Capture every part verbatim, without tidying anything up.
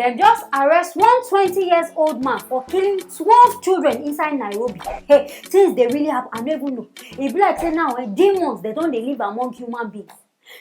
Dem just arrest one twenty years old man for killing twelve children inside Nairobi. Hey, things dey really happen, I no even know. E be like say now, eh, demons dem don dey live among human beings.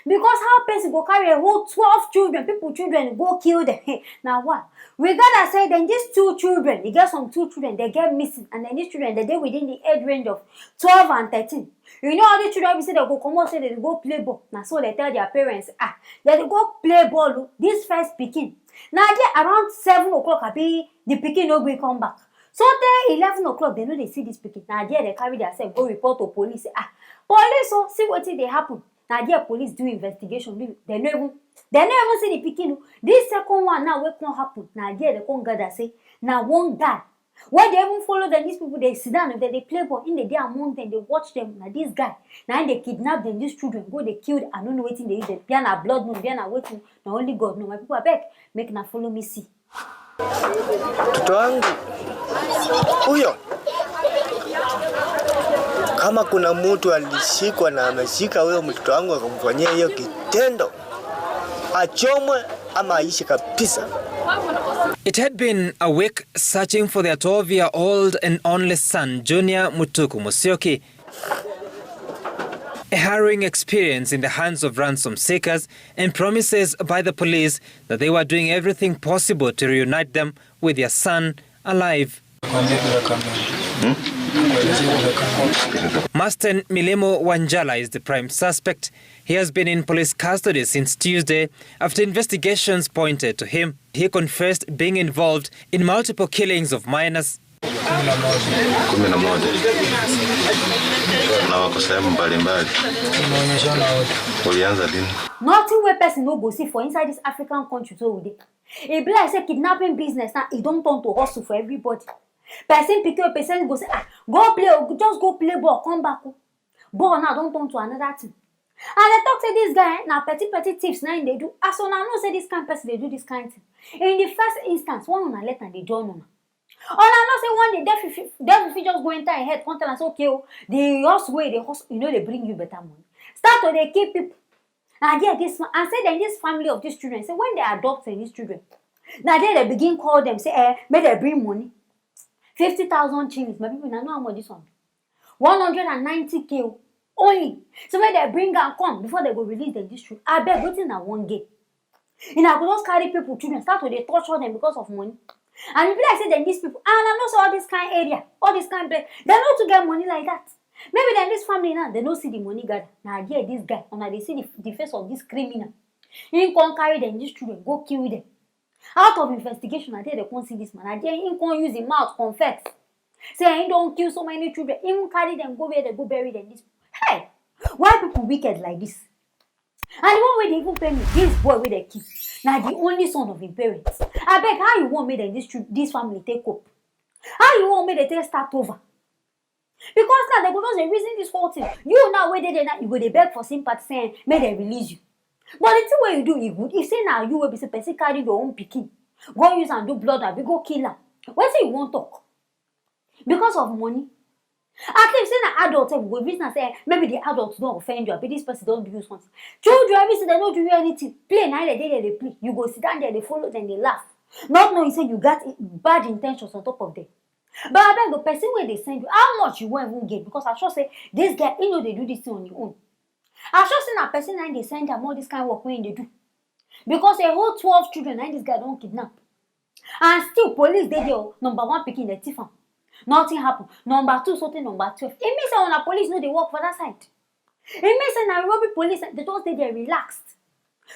Because how person go carry a whole twelve children, people children, go kill them? Hey, na why? We gather say dem, these two children, e get some two children, dem get missing, and then these children, dem dey within the age range of twelve and thirteen. You know all these children, we say dem go comot, say dem go play ball. Na so dem tell their parents, ah, dem dey go play ball o. This first pikin, na there around seven o'clock, abi the pikin no gree come back. So tey eleven o'clock, dem no dey see this pikin. Na there dem carry theirself go report to police. Say, ah, police o, see wetin dey happen. Na there police do investigation. Dem no even, dem no even see the pikin o. This second one now wey come happen, na there dem come gather say na one guy wey dey even follow dem, these people dey sit down, dem dey play ball, him dey dey among dem, dey watch dem. Na this guy, na him dey kidnap dem, these children, go dey kill dem. I no know wetin dey use dem, bia na blood moon, bia na wetin, na only God know. My people, abeg, make una follow me see. Mtoto wangu huyo, kama kuna mtu alishikwa na ameshika huyo mtoto wangu akamfanyia hiyo kitendo, achomwe ama aishi kabisa. It had been a week searching for their twelve-year-old and only son, Junior Mutuku Musyoki. A harrowing experience in the hands of ransom seekers and promises by the police that they were doing everything possible to reunite them with their son alive. Masten Milimo Wanjala is the prime suspect. He has been in police custody since Tuesday after investigations pointed to him. He confessed being involved in multiple killings of minors. Kumi na moja. Na wako sehemu mbalimbali. Ulianza lini? Nothing wey person no go see for inside this African country so we dey. E be like say kidnapping business now, e don turn to hustle for everybody. Person pikin, person go say, ah, go play o, just go play ball, come back o. Ball now don turn to another thing. And dem talk say this guy, eh, na petty petty thieves na him dey do. As una know say this kind person dey do this kind thing. In the first instance, why una let am dey join una? Una know say one day devil fit, devil fit just go enter him head, come tell am say, okay o, the hustle wey you dey hustle, e no dey bring you better money. Start to dey kill people. Na there this man, and say dem, this family of these children, say when dem adopt dem, these children, na there dem begin call dem say, eh, make dem bring money. Fifty thousand shillings, my people, una know how much this one be? One hundred and ninety K o, only. So make dem bring am come before dem go release dem, these children. Abeg, wetin una wan gain? Una go just carry people children, start to dey torture dem because of money. And e be like say dem, these people, and I know say all this kind area, all this kind place, dem no too get money like that. Maybe dem, this family now, dem no see the money gather. Na there this guy, una dey see the, the face of this criminal. Him come carry dem, these children, go kill dem. Out of investigation, na there dem come see this man. Na there him come use him mouth confess say him don kill so many children. Him carry dem go where dem go bury dem. This, hey, why people wicked like this? And the one wey dey even pain me, this boy wey dem kill, na the only son of him parents. Abeg, how you wan make dem, this chil-, this family take cope? How you wan make dem take start over? Because now dem go just dey reason this whole thing. You now wey dey there now, you go dey beg for sympathy, say make dem release you. But the thing wey you do, e good. If say na you wey be say person carry your own pikin go use am do blood, abi go kill am, wetin you wan talk? Because of money? At least say na adult sef, we go reason am say, eh, maybe the adult don offend you, abi this person don do you something. Children, every day dem no do you anything. Play na dem dey there dey play. You go sit down there dey follow dem dey laugh, not knowing say you got bad intentions on top of them. But abeg o, person wey dey send you, how much you wan even get? Because I sure say this guy, he no dey do this thing on him own. I sure say na person na him dey send am all this kind work wey he dey do. Because a whole twelve children na him this guy don kidnap. And still, police dey there o. Number one pikin, dem thief am, nothing happen. Number two, something, number twelve. E mean say una police no dey work for that side. E mean say Nairobi police, dem just dey there relaxed.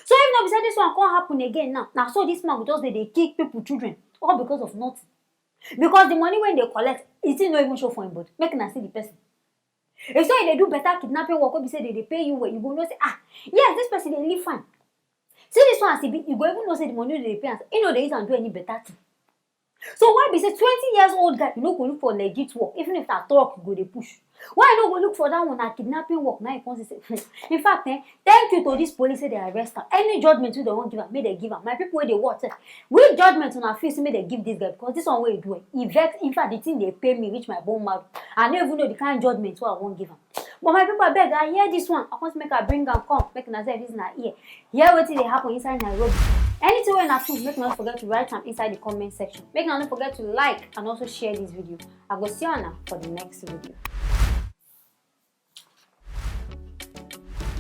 So if no be say this one come happen again now, na so this man go just dey dey kick people children, all because of nothing. Because the money wey dem collect, e still no even show for him body. Make una see the person. If so, e dey do better kidnapping work wey be say dem dey pay you well, you go know say, ah, yes, this person dey live fine. See this one as e be, you go even know say the money wey dem dey pay am, e no dey use am do any better thing. So why be say twenty years old guy, you no go look for legit work, even if na truck you go dey push? Why you no go look for that one, na kidnapping work, na you come say, in fact, eh, thank you to this police say dem arrest am. Any judgment wey dem wan give am, make dem give am. My people wey dey watch, eh, which judgment una feel say make dem give this guy? Because this one wey he do, eh, e vex. In fact, the thing dey pain me reach my bone marrow. I no even know the kind judgment wey I wan give am. But my people, abeg, I hear this one. I want make I bring am come. Make una say this na here. Hear wetin dey happen inside Nairobi. Anything wey una feel, make una no forget to write am inside the comment section. Make una no forget to like and also share this video. I go see una for the next video.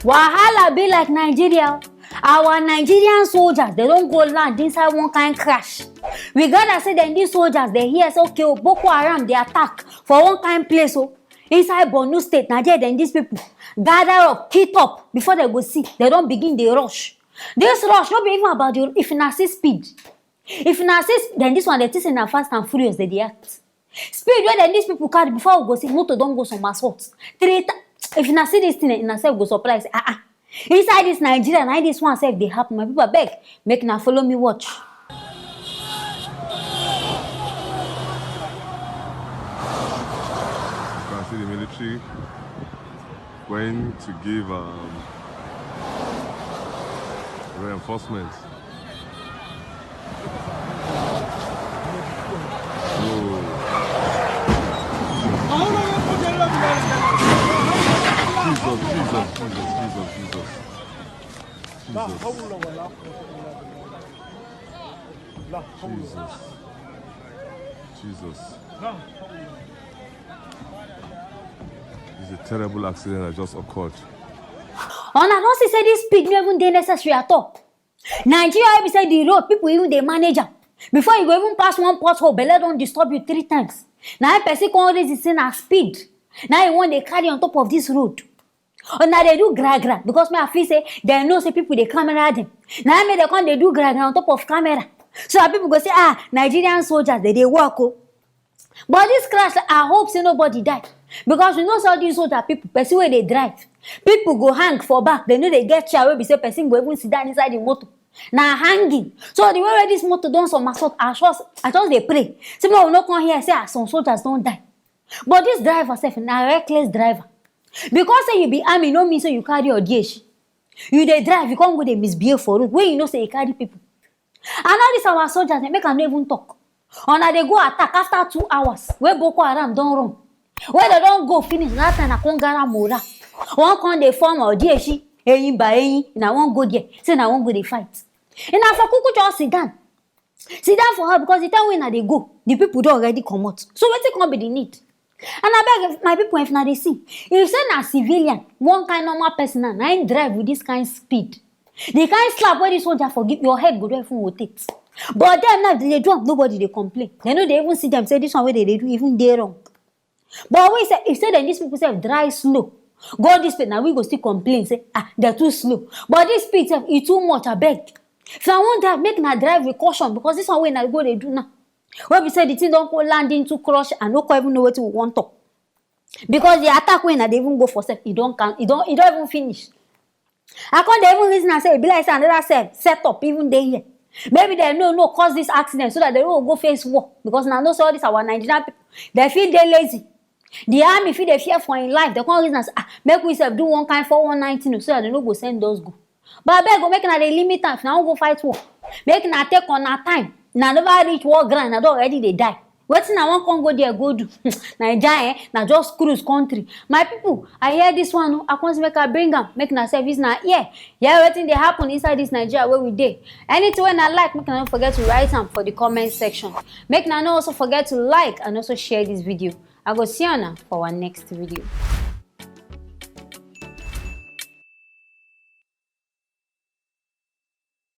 Wahala be like Nigeria. Our Nigerian soldiers, they don't go land inside one kind crash. We gather say then these soldiers, they hear say, okay, oh, Boko Haram, they attack for one kind place. Oh, inside Borno State, Nigeria, then these people gather up, kit up before they go see. They don't begin the rush. This rush, not be even about the, if you see speed. If you see, then this one, they think say na fast and furious, they dey act. Speed wey dem these people carry before we go see motor don go some assault. Three ti-, if una see this thing, una sef go surprise. Ah ah. Inside this Nigeria, na this one sef dey happen. My people, abeg, make una follow me watch. You can see the military going to give um, reinforcements. Oh. Jesus, Jesus, Jesus, Jesus, Jesus. Jesus. Jesus. Jesus. It's a terrible accident that just occurred. Una don see say this speed no even dey necessary at all. Nigeria wey be say the road, people even dey manage am. Before you go even pass one pothole, belle don disturb you three times. Na im person come reason say na speed na you wan dey carry on top of this road. Una dey do gra gra because me I feel say dem know say people dey camera dem. Na im make dem come dey do gra gra on top of camera. So that people go say, ah, Nigerian soldiers, they dey work o. But this crash, I hope say nobody die. Because you know say all these soldier people, person wey dey drive, people go hang for back. They no dey get chair wey be say person go even sit down inside the motor. Na hanging. So the way wey this motor don somersault, I just, I just dey pray say make we no come hear say, ah, some soldiers don die. But this driver sef na reckless driver. Because say you be army no mean say you carry your D H. You dey drive, you come go dey misbehave for road wey you know say you carry people. And all these our soldiers, they make am no even talk. Una dey go attack after two hours wey Boko Haram don run. Wey dem don go finish, na that time I come gather morale. One come dey form Odieshi, eyin by eyin, na wan go there, say na wan go dey fight. Una for kuku just sit down. Sit down for her because the time wey una dey go, the people don already comot. So wetin come be the need? And abeg, if, my people, if una dey see, if say na civilian, one kind normal person na, na im drive with this kind speed, the kind slap wey this soldier for give, your head go don even rotate. But dem now, they dey do am, nobody dey complain. They no dey even see dem say this one wey they dey do even dey wrong. But we say, if say dem, these people sef drive slow, go this place, na we go still complain say, ah, they're too slow. But this speed sef, e too much, abeg. If I wan drive, make na drive with caution because this one wey na go dey do now. Wey be say the thing don go land into crush and no come even know wetin we wan talk. Because the attack wey na dey even go for sef, e don can, e don, e don even finish. I come dey even reason am say e be like say another set, set up even dey here. Maybe dem no, no cause this accident so that dem no go face war. Because na know say all this our Nigerian people, dem fit dey lazy. The army fit dey fear for im life. Dem come reason am say, ah, make we sef do one kind four one nine thing o, so that dem no go send us go. But abeg o, make una dey limit am. If una wan go fight war, make una take una time. Una never reach war ground, una don already dey die. Wetin una wan come go there go do? Naija, eh, na just cruise country. My people, I hear this one o, I come say make I bring am, make una service na ear. Hear wetin dey happen inside this Nigeria wey we dey. Anything wey una like, make una no forget to write am for the comment section. Make una no also forget to like and also share this video. I go see una for our next video.